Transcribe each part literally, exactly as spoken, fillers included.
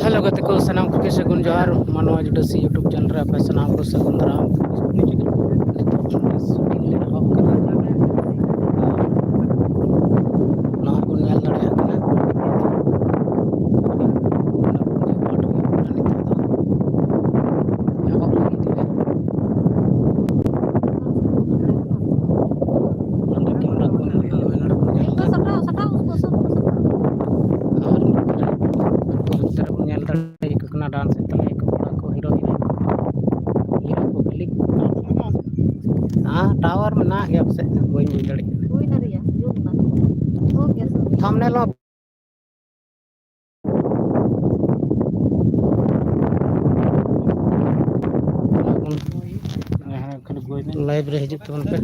Hello ᱜᱟᱛᱮ ᱠᱚ, ᱥᱟᱱᱟᱢ ᱠᱚᱜᱮ ᱥᱟᱹᱜᱩᱱ ᱡᱚᱦᱟᱨ᱾ ᱢᱟᱱᱣᱟ ᱡᱩᱰᱟᱹᱥᱤ YouTube ᱪᱮᱱᱮᱞ ᱨᱮ ᱟᱯᱮ ᱥᱟᱱᱟᱢ ᱠᱚ ᱥᱟᱹᱜᱩᱱ ᱫᱟᱨᱟᱢ᱾ ᱱᱤᱛᱚᱜ ᱥᱩᱴᱤᱝ ᱞᱮ ᱮᱦᱚᱵ ᱠᱟᱫᱟ᱾ ᱱᱚᱣᱟ ᱵᱚᱱ ᱧᱮᱞ ᱫᱟᱲᱮᱭᱟᱜ ᱠᱟᱱᱟ᱾ ᱱᱤᱛᱚᱜ ᱫᱚ ᱮᱦᱚᱵ ᱞᱟᱹᱜᱤᱫ ᱞᱮ᱾ ᱱᱚᱰᱮ ᱠᱮᱢᱨᱟ ᱠᱚ ᱢᱮᱱᱟᱜᱼᱟ, ᱱᱚᱜᱼᱚᱭ ᱱᱚᱰᱮ ᱵᱚᱱ ᱧᱮᱞ ᱮᱫᱟ᱾ ᱟᱨ ᱱᱚᱛᱮ ᱨᱮ, ᱱᱚᱛᱮ ᱨᱮᱵᱚᱱ ᱧᱮᱞ ᱫᱟᱲᱮᱭᱟᱠᱚ ᱠᱟᱱᱟ ᱰᱟᱱᱥ ᱮᱫ ᱛᱟᱞᱮᱭᱟ ᱠᱚ ᱠᱚᱲᱟ ᱠᱚ, ᱦᱤᱨᱳ ᱦᱤᱨᱳᱭᱤᱱ᱾ ᱦᱤᱨᱳ ᱠᱚ ᱠᱷᱟᱹᱞᱤ᱾ ᱦᱮᱸ, ᱴᱟᱣᱟᱨ ᱢᱮᱱᱟᱜ ᱜᱮᱭᱟ ᱯᱟᱥᱮᱡ, ᱵᱟᱹᱧ ᱵᱩᱡᱽ ᱫᱟᱲᱮᱭᱟᱜ ᱠᱟᱱᱟ᱾ ᱦᱩᱭ ᱫᱟᱲᱮᱭᱟᱜᱼᱟ, ᱦᱩᱭᱩᱜ ᱠᱟᱱᱟ᱾ ᱛᱷᱟᱢᱵᱱᱮᱞ ᱦᱚᱸ ᱞᱟᱭᱤᱵᱷ ᱨᱮ ᱦᱤᱡᱩᱜ ᱛᱟᱵᱚᱱ ᱯᱮ᱾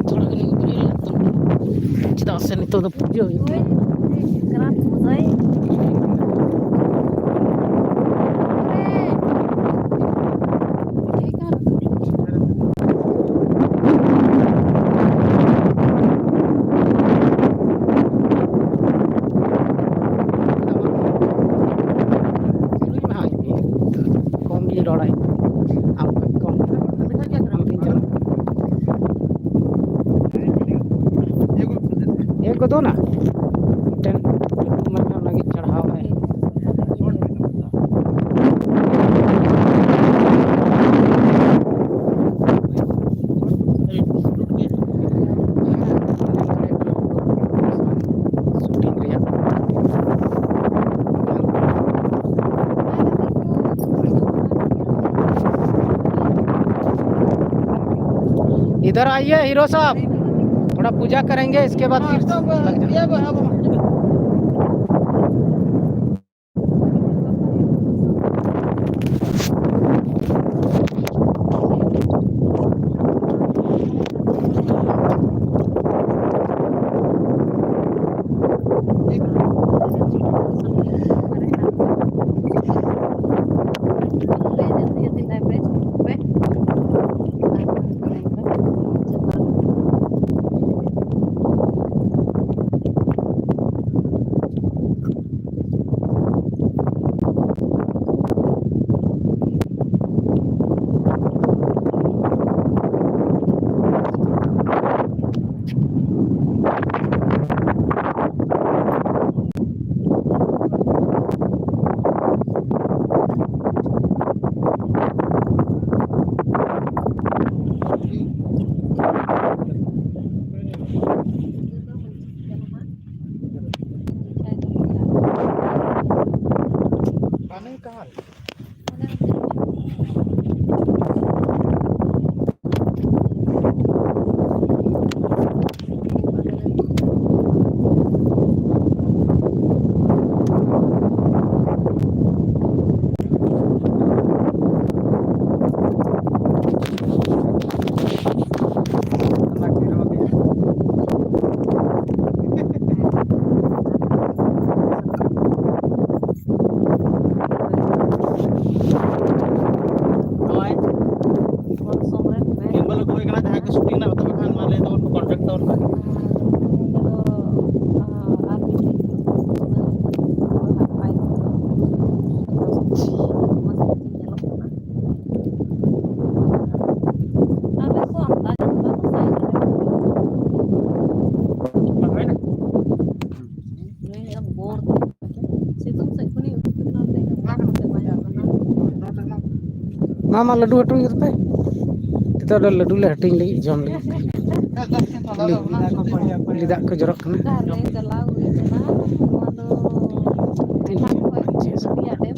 ᱛᱷᱚᱲᱟ ᱜᱟᱱ ᱤᱧ ᱵᱮᱨᱮᱫ ᱞᱮᱱ ᱛᱟᱵᱚᱱ᱾ ᱪᱮᱫᱟᱜ ᱥᱮ ᱱᱤᱛᱚᱜ ᱫᱚ ᱯᱩᱡᱟᱹ ᱦᱩᱭᱩᱜ ᱠᱟᱱᱟ᱾ ᱠᱚᱢ ᱜᱮ ᱨᱚᱲᱟᱭ᱾ ᱟᱢ ᱠᱷᱚᱡ ᱠᱚᱢ᱾ ᱟᱢ ᱴᱷᱮᱱ ᱪᱟᱞᱟᱜ᱾ ᱮ ᱠᱚᱫᱚ ᱱᱟ? ᱢᱤᱫᱴᱮᱱ ᱢᱟᱱᱮ ᱚᱱᱟ ᱜᱮ ᱪᱟᱲᱦᱟᱣ ᱢᱮ᱾ ᱥᱩᱴᱤᱝ ᱨᱮᱭᱟᱜ᱾ इधर आइए हीरो साहब, थोड़ा पूजा करेंगे, इसके बाद फिर लग जाना। ᱥᱚᱢᱨᱮᱱ ᱢᱮ᱾ ᱜᱤᱢᱵᱟᱞ ᱠᱚ ᱦᱩᱭ ᱠᱟᱱᱟ, ᱡᱟᱦᱟᱸᱭ ᱠᱚ ᱥᱩᱴᱤᱝ ᱨᱮᱱᱟᱜ ᱢᱮᱛᱟ ᱠᱚ ᱠᱷᱟᱱ ᱢᱟ ᱞᱟᱹᱭ ᱛᱟᱵᱚᱱ ᱯᱮ, ᱠᱚᱱᱴᱟᱠᱴ ᱛᱟᱵᱚᱱ ᱯᱮ᱾ ᱟᱨ ᱩᱱᱤ ᱫᱚ, ᱟᱨ ᱢᱤᱫᱴᱤᱡ ᱱᱟᱯᱟᱭ ᱧᱮᱞᱚᱜ ᱠᱟᱱᱟ᱾ ᱟᱞᱮ ᱠᱚ ᱟᱢᱫᱟ ᱡᱟᱱᱛᱟ ᱠᱚ ᱥᱟᱭ ᱠᱚᱨᱮ᱾ ᱱᱩᱭ ᱮᱢ ᱵᱳᱨ ᱥᱤᱛᱩᱝ ᱥᱮᱫ ᱠᱷᱚᱱᱤᱧ ᱩᱰᱩᱠ ᱮᱱᱟ, ᱛᱮᱦᱮᱧ ᱚᱲᱟᱜ ᱠᱷᱚᱱ ᱥᱮᱫ ᱵᱟᱭ ᱦᱮᱡ ᱟᱠᱟᱱᱟ᱾ ᱢᱟ, ᱢᱟ, ᱞᱟᱹᱰᱩ ᱦᱟᱹᱴᱤᱧ ᱠᱟᱛᱮ ᱯᱮ᱾ ᱱᱤᱛᱚᱜ ᱫᱚ ᱞᱟᱹᱰᱩ ᱞᱮ ᱦᱟᱹᱴᱤᱧ ᱞᱟᱹᱜᱤᱫ, ᱡᱚᱢ ᱞᱟᱹᱜᱤᱫ᱾ ᱩᱞᱤ, ᱩᱞᱤ ᱫᱟᱜ ᱠᱚ ᱡᱚᱨᱚᱜ ᱠᱟᱱᱟ᱾ ᱛᱟᱦᱞᱮ ᱪᱟᱞᱟᱣ ᱦᱩᱭ ᱞᱮᱱᱟ, ᱱᱚᱣᱟ ᱫᱚ ᱛᱤᱱ ᱮᱴᱟᱜ ᱠᱷᱚᱱ ᱪᱮᱫ ᱥᱟᱛᱟᱢ? ᱨᱮᱭᱟᱜ ᱰᱮᱢ,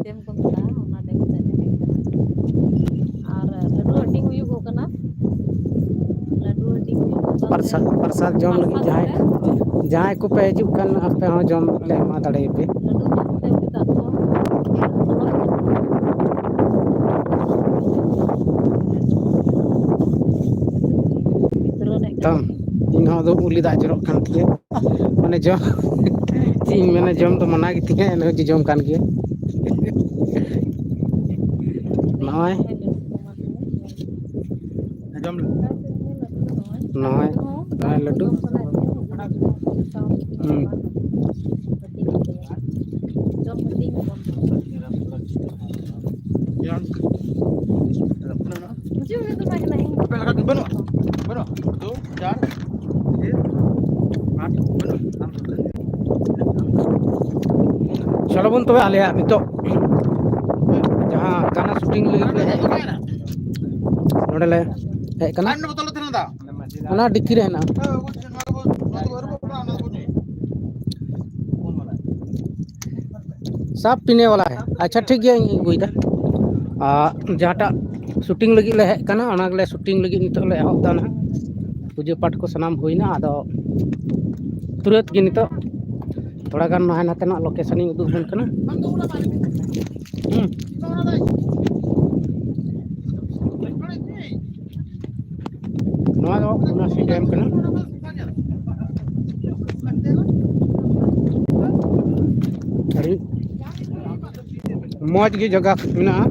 ᱰᱮᱢ ᱠᱚ ᱢᱮᱛᱟᱜᱼᱟ, ᱚᱱᱟ ᱰᱮᱢ ᱥᱮᱫ ᱨᱮ ᱦᱮᱡ ᱠᱟᱱᱟ᱾ ᱟᱨ ᱞᱟᱹᱰᱩ ᱦᱟᱹᱴᱤᱧ ᱦᱩᱭᱩᱜᱚᱜ ᱠᱟᱱᱟ᱾ ᱞᱟᱹᱰᱩ ᱦᱟᱹᱴᱤᱧ ᱦᱩᱭᱩᱜ ᱠᱟᱱᱟ᱾ ᱯᱨᱚᱥᱟᱫ, ᱯᱨᱚᱥᱟᱫ ᱡᱚᱢ ᱞᱟᱹᱜᱤᱫ ᱯᱨᱚᱥᱟᱫ ᱡᱟᱦᱟᱸᱭ, ᱨᱮ ᱡᱟᱦᱟᱸᱭ ᱠᱚᱯᱮ ᱦᱤᱡᱩᱜ ᱠᱟᱱ, ᱟᱯᱮ ᱦᱚᱸ ᱡᱚᱢ ᱞᱮ ᱮᱢᱟ ᱫᱟᱲᱮᱭᱟᱯᱮ᱾ ᱞᱟᱹᱰᱩ ᱧᱟᱢ ᱛᱮ ᱩᱱᱤ ᱫᱟᱜ ᱠᱚ᱾ ᱵᱷᱤᱛᱨᱤ ᱨᱮ ᱛᱟᱢ, ᱤᱧ ᱦᱚᱸ ᱟᱫᱚ ᱩᱞᱤ ᱫᱟᱜ ᱡᱚᱨᱚᱜ ᱠᱟᱱ ᱛᱤᱧᱟᱹ᱾ ᱢᱟᱱᱮ ᱡᱚᱢ, ᱪᱮᱫ ᱤᱧ ᱢᱮᱱᱟ, ᱡᱚᱢ ᱫᱚ ᱢᱟᱱᱟ ᱜᱮᱛᱤᱧᱟ, ᱮᱱᱦᱚᱸ ᱡᱚᱡᱚᱢ ᱠᱟᱱ ᱜᱮᱭᱟ᱾ ᱱᱚᱜᱼᱚᱭ᱾ ᱟᱸᱡᱚᱢ ᱞᱮ᱾ ᱱᱚᱜᱼᱚᱭ, ᱱᱚᱜᱼᱚᱭ ᱞᱟᱹᱰᱩ᱾ ᱦᱩᱸ᱾ ᱟᱯᱮ ᱞᱮᱠᱟ ᱫᱚ ᱵᱟᱹᱱᱩᱜᱼᱟ? ᱵᱟᱹᱱᱩᱜᱼᱟ? ᱫᱩ, ᱪᱟᱨ, ᱪᱷᱚᱭ, ᱟᱴ, ᱵᱟᱹᱱᱩᱜᱼᱟ? ᱪᱚᱞᱚ ᱵᱚᱱ ᱛᱚᱵᱮ ᱟᱞᱮᱭᱟᱜ ᱱᱤᱛᱚᱜ ᱡᱟᱦᱟᱸ ᱜᱟᱱᱟ ᱥᱩᱴᱤᱝ ᱞᱟᱹᱜᱤᱫ ᱞᱮ ᱦᱮᱡ, ᱱᱚᱰᱮ ᱞᱮ ᱦᱮᱡ ᱠᱟᱱᱟ᱾ ᱚᱱᱟ ᱰᱤᱠᱤ ᱨᱮ ᱦᱮᱱᱟᱜᱼᱟ᱾ ᱥᱟᱵ ᱯᱤᱱᱮ ᱣᱟᱞᱟ ᱦᱮ᱾ ᱟᱪᱪᱷᱟ, ᱴᱷᱤᱠ ᱜᱮᱭᱟ, ᱤᱧ ᱟᱹᱜᱩᱭᱮᱫᱟ᱾ ᱟᱨ ᱡᱟᱦᱟᱸᱴᱟᱜ ᱥᱩᱴᱤᱝ ᱞᱟᱹᱜᱤᱫ ᱞᱮ ᱦᱮᱡ ᱠᱟᱱᱟ, ᱚᱱᱟ ᱜᱮᱞᱮ ᱥᱩᱴᱤᱝ ᱞᱟᱹᱜᱤᱫ ᱱᱤᱛᱚᱜ ᱞᱮ ᱮᱦᱚᱵ ᱮᱫᱟ ᱱᱟᱦᱟᱜ᱾ ᱯᱩᱡᱟᱹ ᱯᱟᱴ ᱠᱚ ᱥᱟᱱᱟᱢ ᱦᱩᱭᱱᱟ, ᱟᱫᱚ ᱛᱩᱨᱟᱹᱛ ᱜᱮ ᱱᱤᱛᱚᱜ ᱛᱷᱚᱲᱟ ᱜᱟᱱ ᱱᱟᱦᱟᱜ ᱱᱟᱛᱮᱱᱟᱜ ᱞᱳᱠᱮᱥᱚᱱ ᱤᱧ ᱩᱫᱩᱜ ᱟᱵᱚᱱ ᱠᱟᱱᱟ᱾ ᱦᱩᱸ᱾ ᱱᱚᱣᱟ ᱫᱚ ᱚᱵᱤᱱᱟᱥᱤ ᱰᱮᱢ ᱠᱟᱱᱟ᱾ ᱟᱹᱰᱤ ᱢᱚᱡᱽ ᱜᱮ ᱡᱟᱭᱜᱟ ᱢᱮᱱᱟᱜᱼᱟ᱾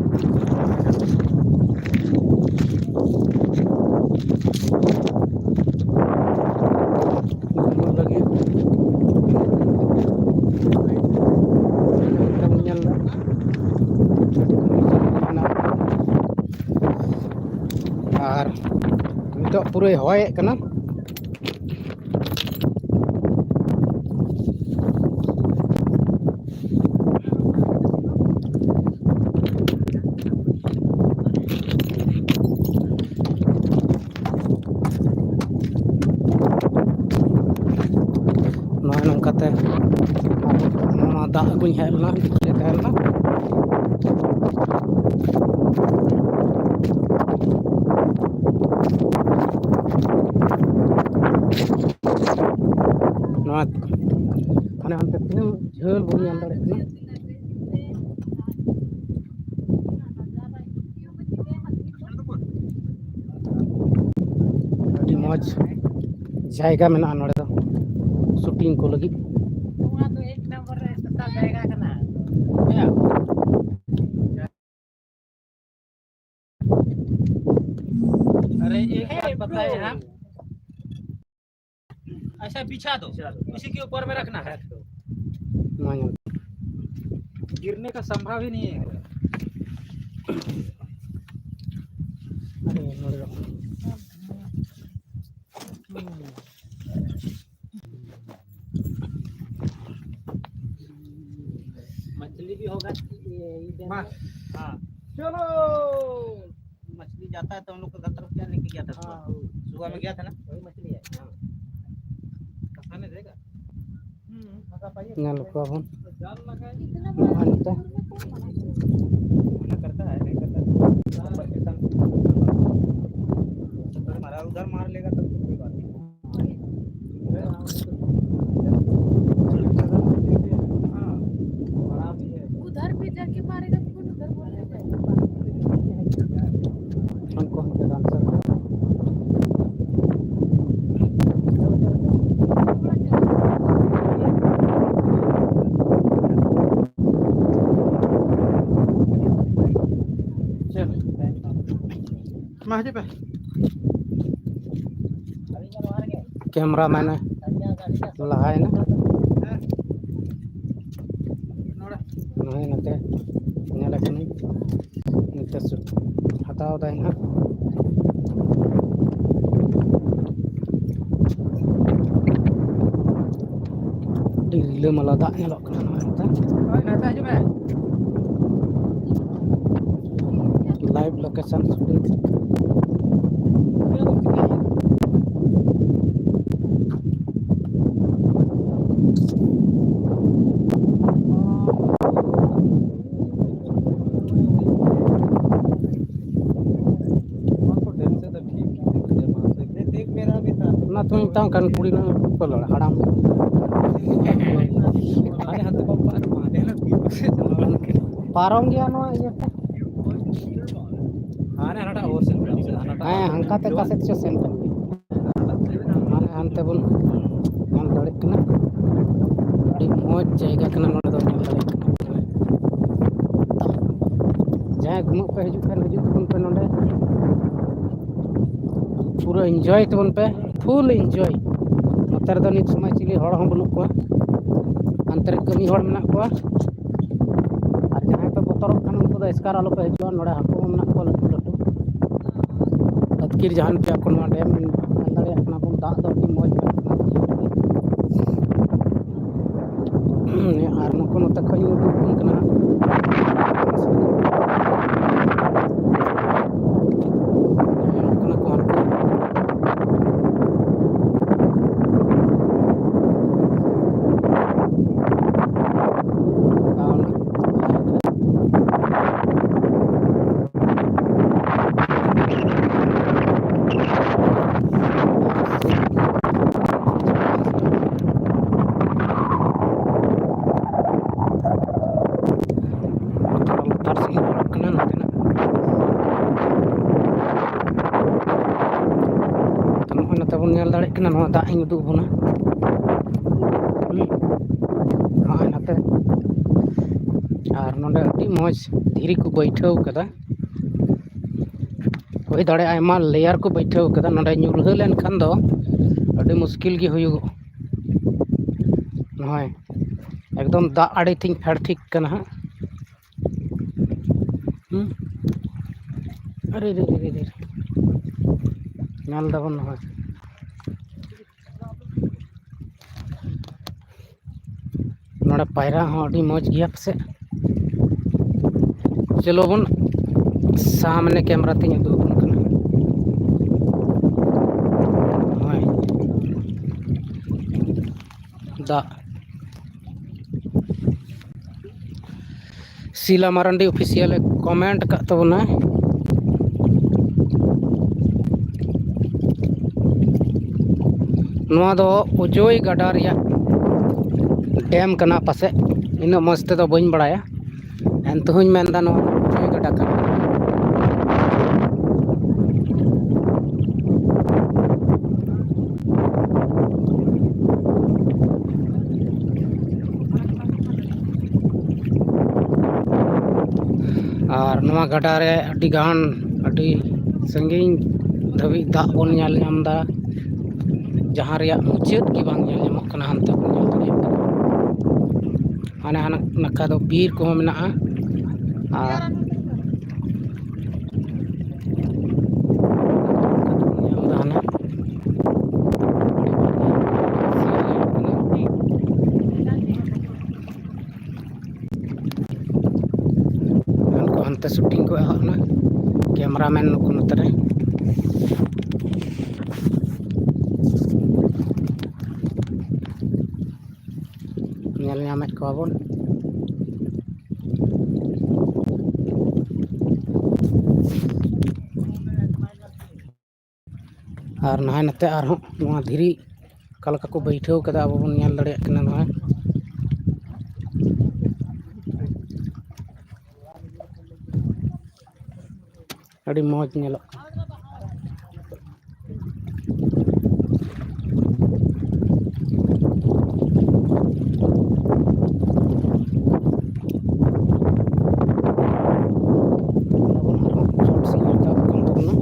ᱟᱨ ᱱᱤᱛᱚᱜ ᱯᱩᱨᱟᱹᱭ ᱦᱚᱭᱮᱫ ᱠᱟᱱᱟ᱾ ᱱᱚᱜᱼᱚᱭ ᱱᱚᱝᱠᱟᱛᱮ ᱱᱚᱣᱟ ᱫᱟᱜ ᱟᱹᱜᱩᱧ ᱦᱮᱡ ᱞᱮᱱᱟ, ᱛᱟᱦᱮᱸ ᱞᱮᱱᱟ᱾ ᱱᱚᱣᱟ ᱦᱟᱱᱮ ᱦᱟᱱᱛᱮ ᱛᱤᱱᱟᱹᱜ ᱡᱷᱟᱹᱞ ᱵᱟᱹᱧ ᱧᱮᱞ ᱫᱟᱲᱮᱭᱟᱜ ᱠᱟᱱᱟ᱾ ᱟᱹᱰᱤ ᱢᱚᱡᱽ ᱡᱟᱭᱜᱟ ᱢᱮᱱᱟᱜᱼᱟ ᱱᱚᱰᱮ ᱫᱚ ᱥᱩᱴᱤᱝ ᱠᱚ ᱞᱟᱹᱜᱤᱫ᱾ ᱱᱚᱣᱟ ᱫᱚ ᱮᱠ ᱱᱚᱢᱵᱚᱨ ᱨᱮ ᱥᱯᱮᱥᱟᱞ ᱡᱟᱭᱜᱟ ᱠᱟᱱᱟ᱾ अरे, एक बात बताए हम। ऐसा बिछा दो, बिछा दो। इसी के ऊपर में रखना है। ᱢᱟ ᱧᱮᱞ᱾ गिरने का संभव ही नहीं है। ᱟᱹᱰᱤ ᱢᱚᱡᱽ ᱧᱮᱞᱚᱜ ᱠᱟᱱᱟ᱾ मछली भी होगा। ये इधर वाह। हाँ। चलो। मछली जाता है तो हम लोग को गलत तरफ क्या लेके गया था? हाँ, वो सुबह में गया था ना? वही मछली है। हाँ। फंसाने देगा? हम्म, फंसा पाइए। ᱧᱮᱞ ᱠᱚᱣᱟ ᱵᱚᱱ ᱱᱚᱜᱼᱚᱭ ᱱᱚᱛᱮ᱾ मना करता है, नहीं करता है। तो हमारा उधर मार लेगा तब तो कोई बात नहीं। उधर भी जाके मारेगा तो उधर बोलेगा। हमको हमके डांसर को। चल। ᱢᱟ ᱦᱤᱡᱩᱜ ᱯᱮ᱾ ᱠᱮᱢᱮᱨᱟ ᱢᱮᱱ ᱞᱟᱦᱟᱭᱮᱱᱟ᱾ ᱱᱚᱜᱼᱚᱭ ᱱᱚᱛᱮ ᱧᱮᱞ ᱟᱠᱟᱱᱟᱹᱧ᱾ ᱱᱚᱛᱮ ᱥᱩ-, ᱦᱟᱛᱟᱣ ᱫᱟᱭ ᱱᱟᱦᱟᱜ᱾ ᱨᱤᱞᱟᱹᱢᱟᱞᱟ ᱫᱟᱜ ᱧᱮᱞᱚᱜ ᱠᱟᱱᱟ ᱱᱚᱜᱼᱚᱭ ᱱᱮᱛᱟᱨ᱾ Live location shooting. ᱚᱱᱟ ᱛᱚᱧ ᱢᱮᱛᱟᱢ ᱠᱟᱱ, ᱠᱩᱲᱤ ᱱᱟᱜ ᱠᱚ ᱞᱟᱲᱟ ᱦᱟᱲᱟᱢ᱾ ᱯᱟᱨᱚᱢ ᱜᱮᱭᱟ ᱱᱚᱣᱟ ᱤᱭᱟᱹᱛᱮ᱾ ᱦᱮᱸ, ᱦᱟᱱᱠᱟ ᱛᱮ ᱚᱠᱟ ᱥᱮᱫ ᱪᱚ ᱥᱮᱱ ᱠᱟᱱᱟ᱾ ᱢᱟᱱᱮ ᱦᱟᱱᱛᱮ ᱵᱚᱱ ᱧᱮᱞ ᱫᱟᱲᱮᱭᱟᱜ ᱠᱟᱱᱟ᱾ ᱟᱹᱰᱤ ᱢᱚᱡᱽ ᱡᱟᱭᱜᱟ ᱠᱟᱱᱟ ᱱᱚᱰᱮ ᱫᱚ, ᱧᱮᱞ ᱫᱟᱲᱮᱭᱟᱜ ᱠᱟᱱᱟ᱾ ᱡᱟᱦᱟᱸᱭ ᱜᱷᱩᱢᱟᱹᱜ ᱯᱮ ᱦᱤᱡᱩᱜ ᱠᱷᱟᱱ, ᱦᱤᱡᱩᱜ ᱛᱟᱵᱚᱱ ᱯᱮ ᱱᱚᱰᱮ, ᱯᱩᱨᱟᱹ enjoy ᱛᱟᱵᱚᱱ ᱯᱮ, full enjoy᱾ ᱱᱚᱛᱮ ᱨᱮᱫᱚ ᱱᱤᱛ ᱥᱚᱢᱚᱭ ᱪᱤᱞᱤ ᱦᱚᱲ ᱦᱚᱸ ᱵᱟᱹᱱᱩᱜ ᱠᱚᱣᱟ᱾ ᱦᱟᱱᱛᱮ ᱨᱮ ᱠᱟᱹᱢᱤ ᱦᱚᱲ ᱢᱮᱱᱟᱜ ᱠᱚᱣᱟ᱾ ᱟᱨ ᱡᱟᱦᱟᱸᱭ ᱯᱮ ᱵᱚᱛᱚᱨᱚᱜ ᱠᱷᱟᱱ, ᱩᱱᱠᱩ ᱫᱚ ᱮᱥᱠᱟᱨ ᱟᱞᱚ ᱯᱮ ᱦᱤᱡᱩᱜᱼᱟ᱾ ᱱᱚᱰᱮ ᱦᱟᱹᱠᱩ ᱦᱚᱸ ᱢᱮᱱᱟᱜ ᱠᱚᱣᱟ ᱞᱟᱹᱴᱩ ᱞᱟᱹᱴᱩ᱾ ᱟᱹᱛᱠᱤᱨ ᱡᱟᱦᱟᱱ ᱯᱮᱭᱟ ᱠᱚ ᱱᱚᱣᱟ ᱰᱮᱢ᱾ ᱧᱮᱞ ᱫᱟᱲᱮᱭᱟᱜ ᱠᱟᱱᱟ ᱵᱚᱱ, ᱫᱟᱜ ᱫᱚ ᱟᱹᱰᱤ ᱢᱚᱡᱽ ᱢᱮᱱᱟᱜ ᱠᱟᱱᱟ᱾ ᱟᱨ ᱱᱩᱠᱩ ᱱᱚᱛᱮ ᱠᱷᱚᱱ ᱤᱧ ᱩᱫᱩᱜ ᱟᱵᱚᱱ ᱠᱟᱱᱟ᱾ ᱧᱮᱞᱚᱜ ᱠᱟᱱᱟ ᱠᱚ ᱦᱟᱱᱠᱩ᱾ ᱞᱟᱛᱟᱨ ᱥᱮᱫ ᱤᱧ ᱨᱚᱲ ᱠᱟᱱᱟ ᱱᱚᱛᱮᱱᱟᱜ᱾ ᱛᱚ, ᱱᱚᱜᱼᱚᱭ ᱱᱚᱛᱮ ᱵᱚᱱ ᱧᱮᱞ ᱫᱟᱲᱮᱭᱟᱜ ᱠᱟᱱᱟ, ᱱᱚᱣᱟ ᱫᱟᱜ ᱤᱧ ᱩᱫᱩᱜ ᱟᱵᱚᱱᱟ᱾ ᱦᱩᱸ᱾ ᱱᱚᱜᱼᱚᱭ ᱱᱚᱛᱮ᱾ ᱟᱨ ᱱᱚᱰᱮ ᱟᱹᱰᱤ ᱢᱚᱡᱽ ᱫᱷᱤᱨᱤ ᱠᱚ ᱵᱟᱹᱭᱴᱷᱟᱹᱣ ᱠᱟᱫᱟ᱾ ᱦᱩᱭ ᱫᱟᱲᱮᱭᱟᱜᱼᱟ ᱟᱭᱢᱟ layer ᱠᱚ ᱵᱟᱹᱭᱴᱷᱟᱹᱣ ᱠᱟᱫᱟ᱾ ᱱᱚᱰᱮ ᱧᱩᱨᱦᱟᱹ ᱞᱮᱱᱠᱷᱟᱱ ᱫᱚ ᱟᱹᱰᱤ ᱢᱩᱥᱠᱤᱞ ᱜᱮ ᱦᱩᱭᱩᱜᱚᱜᱼᱟ᱾ ᱱᱚᱜᱼᱚᱭ ᱮᱠᱫᱚᱢ ᱫᱟᱜ ᱟᱲᱮ ᱛᱤᱧ ᱯᱷᱮᱰ ᱴᱷᱤᱠ ᱠᱟᱱᱟ ᱦᱟᱸᱜ᱾ ᱦᱩᱸ? ᱟᱨᱮ ᱨᱮ ᱨᱮ ᱨᱮ ᱨᱮ᱾ ᱧᱮᱞ ᱫᱟᱵᱚᱱ ᱱᱚᱜᱼᱚᱭ᱾ ᱯᱟᱭᱨᱟ ᱦᱚᱸ ᱟᱹᱰᱤ ᱢᱚᱡᱽ ᱜᱮᱭᱟ ᱯᱟᱥᱮᱡ᱾ ᱪᱚᱞᱚ ᱵᱚᱱ ᱥᱟᱢᱱᱮ ᱠᱮᱢᱨᱟ ᱛᱤᱧ ᱩᱫᱩᱜ ᱟᱵᱚᱱ ᱠᱟᱱᱟ᱾ ᱱᱚᱜᱼᱚᱭ ᱫᱟᱜ᱾ ᱥᱤᱞᱟ ᱢᱟᱨᱟᱱᱰᱤ ᱚᱯᱷᱤᱥᱤᱭᱟᱞ ᱮ ᱠᱚᱢᱮᱱᱴ ᱟᱠᱟᱫ ᱛᱟᱵᱚᱱᱟ᱾ ᱱᱚᱣᱟ ᱫᱚ ᱚᱡᱚᱭ ᱜᱟᱰᱟ ᱨᱮᱭᱟᱜ ᱰᱮᱢ ᱠᱟᱱᱟ ᱯᱟᱥᱮᱡ, ᱤᱱᱟᱹᱜ ᱢᱚᱡᱽ ᱛᱮᱫᱚ ᱵᱟᱹᱧ ᱵᱟᱲᱟᱭᱟ᱾ ᱮᱱᱛᱮᱦᱚᱸᱧ ᱢᱮᱱᱫᱟ ᱱᱚᱣᱟ ᱚᱡᱚᱭ ᱜᱟᱰᱟ ᱠᱟᱱᱟ᱾ ᱟᱨ ᱱᱚᱣᱟ ᱜᱟᱰᱟ ᱨᱮ ᱟᱹᱰᱤ ᱜᱟᱱ, ᱟᱹᱰᱤ ᱥᱟᱺᱜᱤᱧ ᱫᱷᱟᱹᱵᱤᱡ ᱫᱟᱜ ᱵᱚᱱ ᱧᱮᱞ ᱧᱟᱢ ᱮᱫᱟ, ᱡᱟᱦᱟᱸ ᱨᱮᱭᱟᱜ ᱢᱩᱪᱟᱹᱫ ᱜᱮ ᱵᱟᱝ ᱧᱮᱞ ᱧᱟᱢᱚᱜ ᱠᱟᱱᱟ᱾ ᱦᱟᱱᱛᱮ ᱵᱚᱱ ᱧᱮᱞ ᱫᱟᱲᱮᱭᱟᱜ ᱠᱟᱱᱟ, ᱦᱟᱱᱮ ᱦᱟᱱᱟ ᱱᱟᱠᱷᱟ ᱫᱚ ᱵᱤᱨ ᱠᱚᱦᱚᱸ ᱢᱮᱱᱟᱜᱼᱟ᱾ ᱟᱨ ᱧᱮᱞ ᱮᱫᱟ ᱦᱟᱱᱮ ᱟᱨ ᱱᱩᱠᱩ ᱦᱟᱱᱛᱮ ᱥᱩᱴᱤᱝ ᱠᱚ ᱮᱦᱚᱵ ᱮᱱᱟ, ᱠᱮᱢᱨᱟᱢᱮᱱ ᱱᱩᱠᱩ ᱱᱚᱛᱮ ᱨᱮ᱾ ᱧᱮᱞ ᱧᱟᱢᱮᱫ ᱠᱚᱣᱟ ᱵᱚᱱ᱾ ᱟᱨ ᱱᱟᱦᱟᱭ ᱱᱟᱛᱮ ᱟᱨᱦᱚᱸ ᱱᱚᱣᱟ ᱫᱷᱤᱨᱤ ᱚᱠᱟ ᱞᱮᱠᱟ ᱠᱚ ᱵᱟᱹᱭᱴᱷᱟᱹᱣ ᱠᱟᱫᱟ, ᱟᱵᱚ ᱵᱚᱱ ᱧᱮᱞ ᱫᱟᱲᱮᱭᱟᱜ ᱠᱟᱱᱟ᱾ ᱱᱚᱣᱟ ᱟᱹᱰᱤ ᱢᱚᱡᱽ ᱧᱮᱞᱚᱜ ᱠᱟᱱᱟ᱾ ᱟᱨᱦᱚᱸ ᱪᱚᱴ ᱥᱮᱫ ᱨᱟᱠᱟᱵ ᱠᱟᱱ ᱛᱟᱵᱚᱱᱟ᱾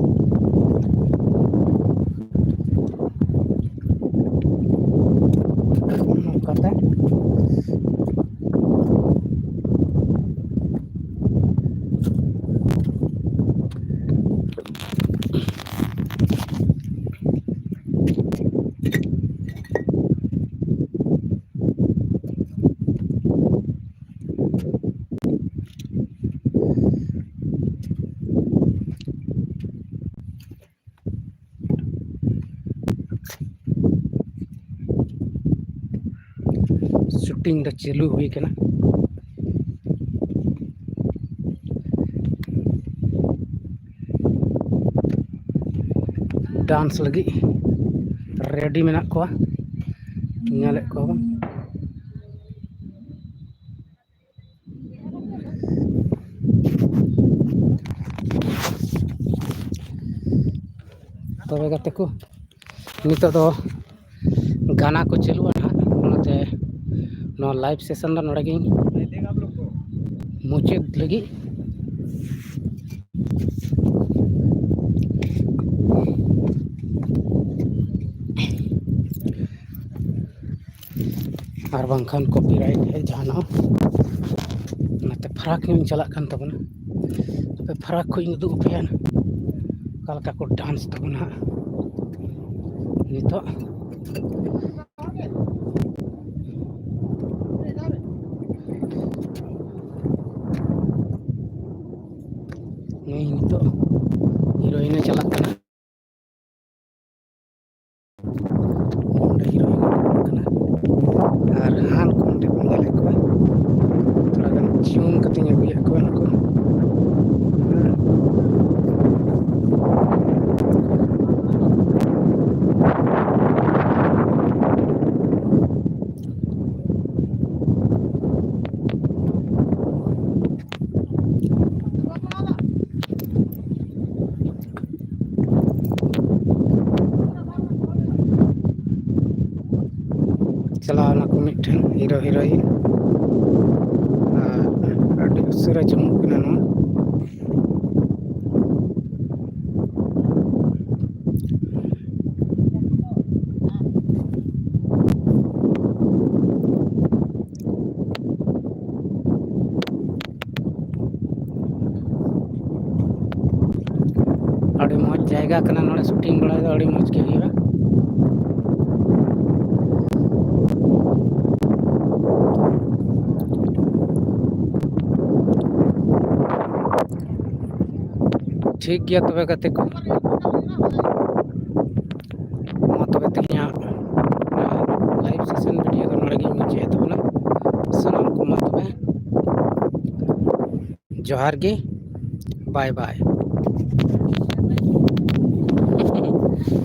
ᱱᱚᱝᱠᱟᱛᱮ ᱫᱚ ᱪᱟᱹᱞᱩ ᱦᱩᱭ ᱠᱟᱱᱟ᱾ ᱰᱟᱱᱥ ᱞᱟᱹᱜᱤᱫ ᱨᱮᱰᱤ ᱢᱮᱱᱟᱜ ᱠᱚᱣᱟ, ᱧᱮᱞᱮᱫ ᱠᱚᱣᱟ ᱵᱚᱱ᱾ ᱛᱚᱵᱮ ᱜᱟᱛᱮ ᱠᱚ, ᱱᱤᱛᱚᱜ ᱫᱚ ᱜᱟᱱᱟ ᱠᱚ ᱪᱟᱹᱞᱩᱜᱼᱟ ᱱᱟᱦᱟᱜ, ᱚᱱᱟᱛᱮ ᱱᱚᱣᱟ ᱞᱟᱭᱤᱵᱷ ᱥᱮᱥᱚᱱ ᱫᱚ ᱱᱚᱰᱮ ᱜᱤᱧ ᱢᱩᱪᱟᱹᱫ ᱞᱟᱹᱜᱤᱫ᱾ ᱟᱨ ᱵᱟᱝᱠᱷᱟᱱ ᱠᱚᱯᱤᱨᱟᱭᱤᱴ ᱦᱮᱡ ᱡᱟᱦᱟᱱᱟᱜ, ᱚᱱᱟᱛᱮ ᱯᱷᱟᱨᱟᱠ ᱧᱚᱜ ᱤᱧ ᱪᱟᱞᱟᱜ ᱠᱟᱱ ᱛᱟᱵᱚᱱᱟ᱾ ᱟᱯᱮ ᱯᱷᱟᱨᱟᱠ ᱠᱷᱚᱱ ᱤᱧ ᱩᱫᱩᱜ ᱟᱯᱮᱭᱟ ᱚᱠᱟ ᱞᱮᱠᱟ ᱠᱚ ᱰᱟᱱᱥ ᱛᱟᱵᱚᱱᱟ ᱦᱟᱸᱜ ᱱᱤᱛᱚᱜ᱾ ᱱᱩᱭ ᱱᱤᱛᱚᱜ ᱦᱤᱨᱳᱭᱤᱱᱮ ᱪᱟᱞᱟᱜ ᱠᱟᱱᱟ᱾ ᱚᱸᱰᱮ ᱦᱤᱨᱳᱭᱤᱱ ᱠᱟᱱᱟ᱾ ᱟᱨ ᱦᱟᱱ ᱠᱚ ᱚᱸᱰᱮ ᱵᱚᱱ ᱧᱮᱞᱮᱫ ᱠᱚᱣᱟ, ᱛᱷᱚᱲᱟ ᱜᱟᱱ ᱡᱩᱢ ᱠᱟᱛᱮᱧ ᱟᱹᱜᱩᱭᱮᱫ ᱠᱚᱣᱟ ᱱᱩᱠᱩ᱾ ᱦᱮᱸ᱾ ᱪᱟᱞᱟᱣ ᱱᱟᱠᱚ ᱢᱤᱫᱴᱷᱮᱱ ᱦᱤᱨᱳ ᱦᱤᱨᱳᱭᱤᱱ᱾ ᱟᱨ ᱟᱹᱰᱤ ᱩᱥᱟᱹᱨᱟ ᱡᱩᱢᱩᱜ ᱠᱟᱱᱟ ᱱᱚᱣᱟ᱾ ᱟᱹᱰᱤ ᱢᱚᱡᱽ ᱡᱟᱭᱜᱟ ᱠᱟᱱᱟ, ᱱᱚᱰᱮ ᱥᱩᱴᱤᱝ ᱵᱟᱲᱟᱭ ᱫᱚ ᱟᱹᱰᱤ ᱢᱚᱡᱽ ᱜᱮ ᱦᱩᱭᱩᱜᱼᱟ᱾ ᱴᱷᱤᱠ ᱜᱮᱭᱟ ᱛᱚᱵᱮ ᱜᱟᱛᱮ ᱠᱚ, ᱢᱟ ᱛᱚᱵᱮ ᱛᱮᱦᱮᱧᱟᱜ ᱞᱟᱭᱤᱵᱷ ᱥᱮᱥᱚᱱ ᱵᱷᱤᱰᱤᱭᱳ ᱫᱚ ᱱᱚᱰᱮ ᱜᱤᱧ ᱢᱩᱪᱟᱹᱫ ᱮᱫ ᱛᱟᱵᱚᱱᱟ᱾ ᱡᱚᱦᱟᱨ ᱜᱮ᱾ ᱵᱟᱭ ᱵᱟᱭ᱾